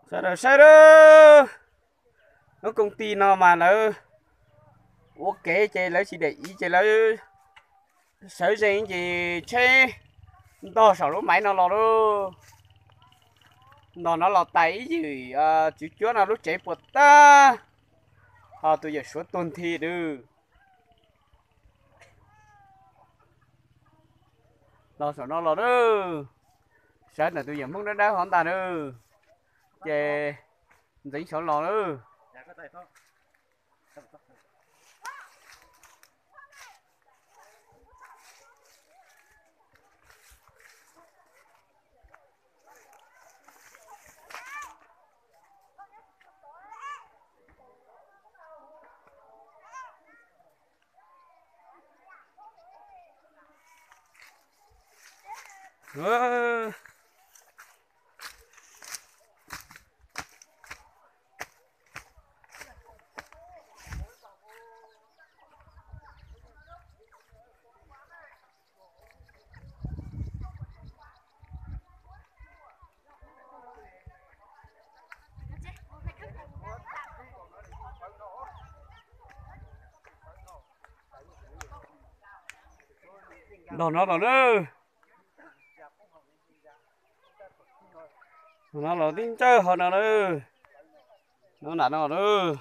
Sawv daws saib lawm, lub koom tij no mas lawv ua kev ces lawv tsis dam iv ces lawv sawv ze ces tsheb ntog saum lub maiv no los lawm. Ntog no los tais ib yim tswv cuab no lub tsev puas tag, ho tus yawm suav tuag nthi lawm. Los saum no los lawm, sawv ntawm tus yawm Hmoob dawb dawb hov ntag lawm, ces ntxeev saud los lawm. Los no los lawm, no los tib ntsawj ho no lawm, no nram no lawm.